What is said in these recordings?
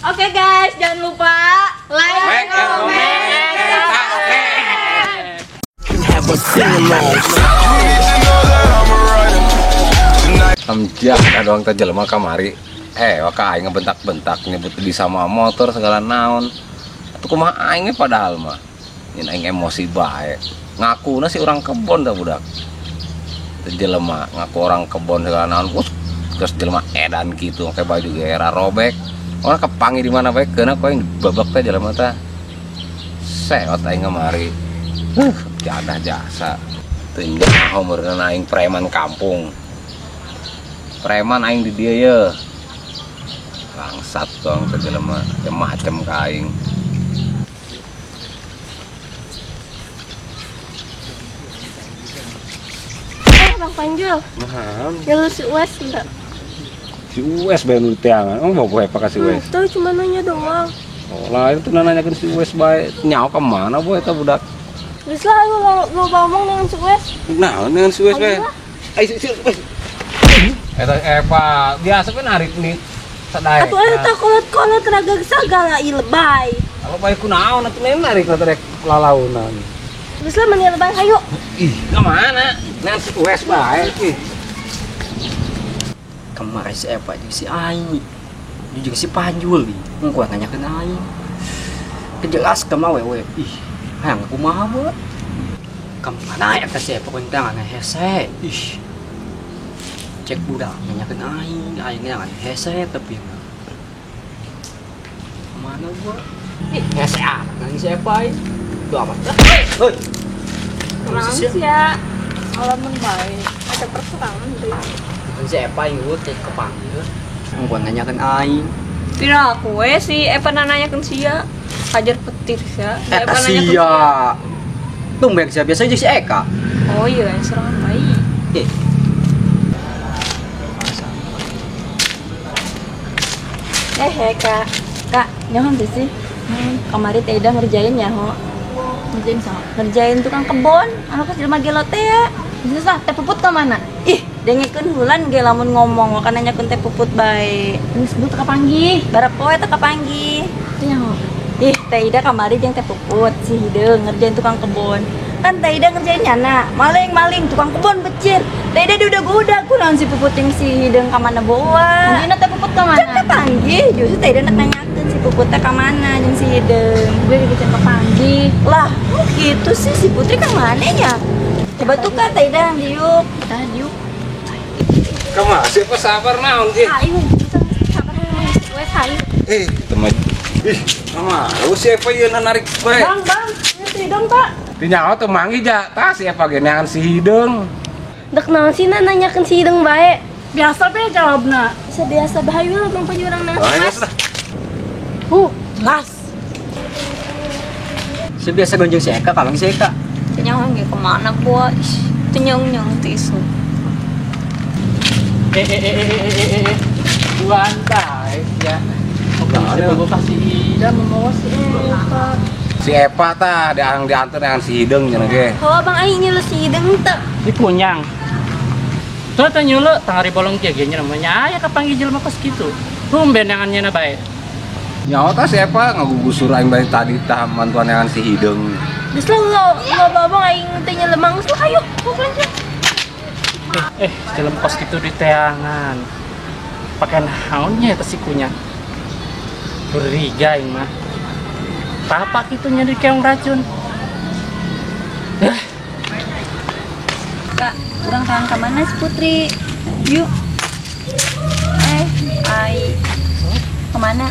Oke guys, jangan lupa like, comment, and subscribe. Have a sing-along. Amjah doang teh jelema kamari. Waka aing ngebentak-bentak nyebut bisa sama motor segala naon. Atuh kumaha aing padahal mah. Nyin aing emosi bae. Ngakuna si orang kebon tah budak. Teh jelema ngaku orang kebon segala naon. Terus jelema edan kitu make baju gera robek. Orang kepangi di mana bae keuna ku aing dibabak teh jelema tah. Seot aing kamari. Jadah jasa. Teu nyaho meureun aing preman kampung. Preman aing di dieu ye. Bangsat dong teh jelema macem ka aing. Bang Panjul. Nah, ya lu si Uwes enggak? Si Uwes bae nu teangan. Oh, bawa poe ka si Uwes. Tuh cuma nanya doang. Oh, lah itu nanyakeun si Uwes bae. Nyaho ka mana boy eta budak? Geus lah lu lo ngomong dengan si Uwes. Nah, dengan si Uwes bae. Ai si Uwes. Eta Eva biasa kan narik nih. Sadaek. Atuh eta kolot-kolot raga sagala ieu lebay. Kalau bae kunaon atuh narik rek lalaunan. Geus lah meni lebay hayu. Ih, ka mana? Nan si Uwes bae ih. Kemarin si Eva jeung si Aing. Jeung si Panjul ih. Mun kuat nanyakeun aing. Kejelas ka mah wewe. Ih, hayang kumaha bae. Kamana eta si Eva kuntangan hese. Ih. Cek budak nanyakeun aing, aing ngan hese tapi mana gua? Ih, hese amat nang si Eva aing. Tuh amat. Hei. Kurang sia. Alamun bae. Ada perserangan deui. Kan si Eva ieu teh kepanggil. Mun gua nanyakeun aing. Pira aku we si Eva nanyakeun sia. Hajar petir sia. Eta sia. Tumben sia biasa jeung si Eka. Oh iya, serangan bae. Eh. Kak, kak, nyaho teh sih. Kamari teh Ida ngerjain nyaho. Ngerjain sama? Ngerjain tukang kebon, anu pas jelema gelo teh ya. Geus lah, teh Puput ka mana? Ih, dengekeun hulan ge lamun ngomong, wakana nanyakeun teh Puput bae. Geus but kapanggih. Barapoe teh kapanggih. Teh nyaho. Ih, teh Ida kamari jeung teh Puput si hideung ngerjain tukang kebon. Kan teh Ida ngerjain nyana, maling-maling tukang kebon becir. Teh Ida diudag-udag kunaon si Puput jeung si hideung ka mana boa. Anjeunna teh Puput ka mana? Can kapanggih, justru teh Ida nek nanyakeun si Puput teh ka mana jeung si hideung. Gue juga can kapanggih. Lah, kok gitu sih si Putri ka mana nya? Coba tuh kan teh Ida diuk. Tah diuk. Kumaha sih apa sabar naon ih? Aing sabar we hayu. Teman. Ih, kumaha si Eva ieu narik bae. Bang, bang, ieu hideung Pak. Teu nyaho teu manggih ja. Tah si Eva ge neangan si hideung. Dek naon sih nanyakeun si hideung bae? Biasa be jawabna. Biasa bae lah Bang Panjul urang nanya. Jelas. Sebiasa gonjeng si Eka kalong si Eka. Teu nyaho ge kemana gua? Ih, teu nyaung-nyaung teh isu. Buan bae ya. Oke, kasih Ida membawa si Eva. Si Eva tah diantar dengan si hideung cenah ge. Oh, Bang aing nyelu si hideung teu. Si kunyang. Tuh teh nyulu tangari bolong kieu ge namanya aya kapanggih jelema kos kitu. Tumben dengan nyana bae. Nyaho tah si Eva ngagugusur aing bae tadi tah mantuan dengan si hideung. Geus lah lo babang aing teh nyelemang geus lah hayu pokoknya. Jelema kos kitu di teangan. Pakai naonnya eta si kunyang. Curiga aing mah. Papa kitu nya di keong racun. Kak, urang tangan ka mana si Putri? Yuk. Ai. Kemana?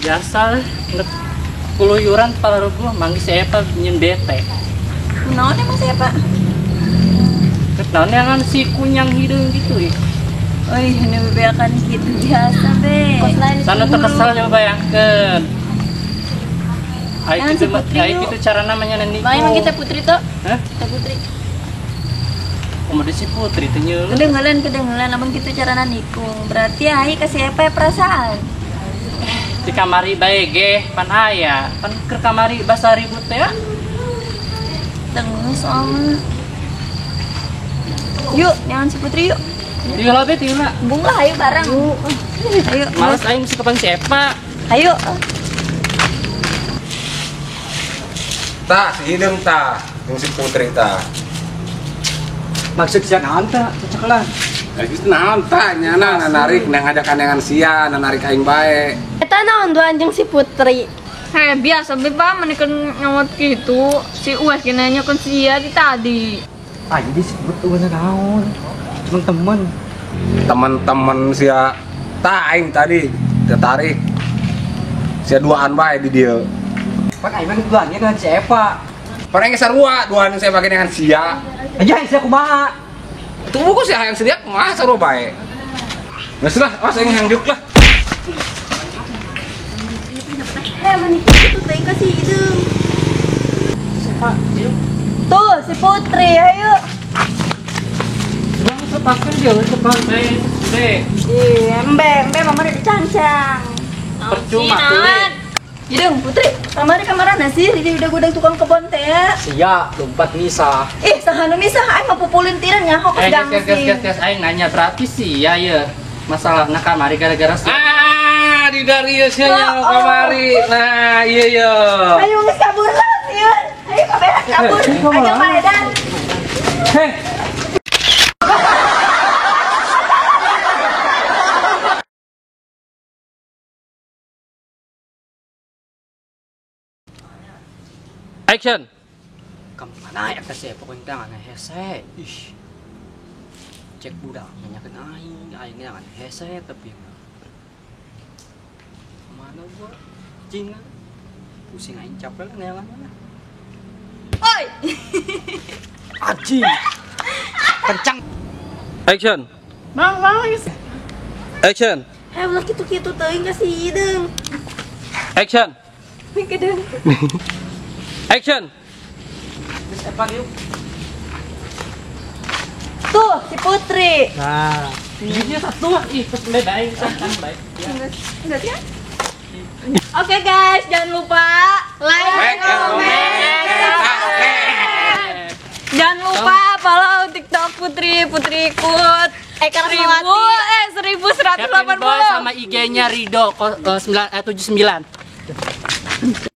Biasa nek kuluyuran palaruguh manggih si Eva nyeun bete. Kunaon emang si Eva? Naon kan si kunyang hideung gitu ih. Oi, ini bebeakan gitu biasa be. Sana terkesel coba bayangkeun. Ai kitu ai kitu cara namanya neni. Lain manggih teh Putri tuh? Hah? Teh Putri. Kumaha si Putri teh nyeuleuh. Kedengelan lamun kitu carana nikung. Berarti ai ka si Eva perasaan. Di kamari bae ge pan aya, pan keur kamari basa ribut teh ya. Tengus soalnya. Yuk, jangan si Putri yuk. Tinggal be tinggal. Embung lah ayo bareng. Ayo. Males aing mesti kapan si Epa. Ayo. Tah, si Hideung tah, jeung si Putri tah. Maksud sia naon tah cecekelan? Geus naon tah nyana narik nang ngajakan dengan sia, narik aing bae. Eta naon duaan jeung si Putri? Heh, biasa be Pak, menikeun ngamot kitu. Si Uwes ge nanyakeun sia di tadi. Aing disebut eueuh naon? Temen-temen. Temen-temen sia tah aing tadi tertarik. Sia duaan bae di dieu. Pan aing mah duaan dengan si Eva. Pan aing sarua duaan saya bagi dengan sia. Aja sia kumaha? Tunggu kok sia hayang sedia kumaha sarua bae. Geus lah, awas aing hayang diuk lah. Eh, menikah itu teh ka si Hideung. Siapa? Tuh si Putri, ayo. Bang sepakan dia sepak be. Be. Ih, embe mama udah dicancang. Percuma tuh. Hideung, Putri, kamari kamarana sih? Di udah gudang tukang kebon teh ya. Sia lompat misah. Ih, saha nu misah aing mah pupulin tiran nyaho ke gangsing. Ges, aing nanya berarti sih ya ya. Masalahna kamari gara-gara si. Ah, di dari sia nya kamari. Nah, iya ya. Ayo geus kabur lah, sieun. Ayo kabehan kabur. Ayo paedan. Heh. Action. Kemana ya teh si Epa pokoknya tangan hese. Ih. Cek budak nanyakeun aing, aing ngan hese tapi mana gua cing pusing aing capek lah neangan mana. Oi. Anjing. Kencang. Action. Bang. Action. Eh, ulah kitu-kitu teuing ka si Hideung. Action. Mikedeung. Action. Geus Epa yuk. Tuh si Putri. Nah, ini satu ih terus bae bae bae. Enggak ya? Oke guys, jangan lupa like, comment, subscribe. Jangan lupa follow TikTok Putri Putri Ikut Eka Rasmawati 1180 sama IG-nya Rido 979.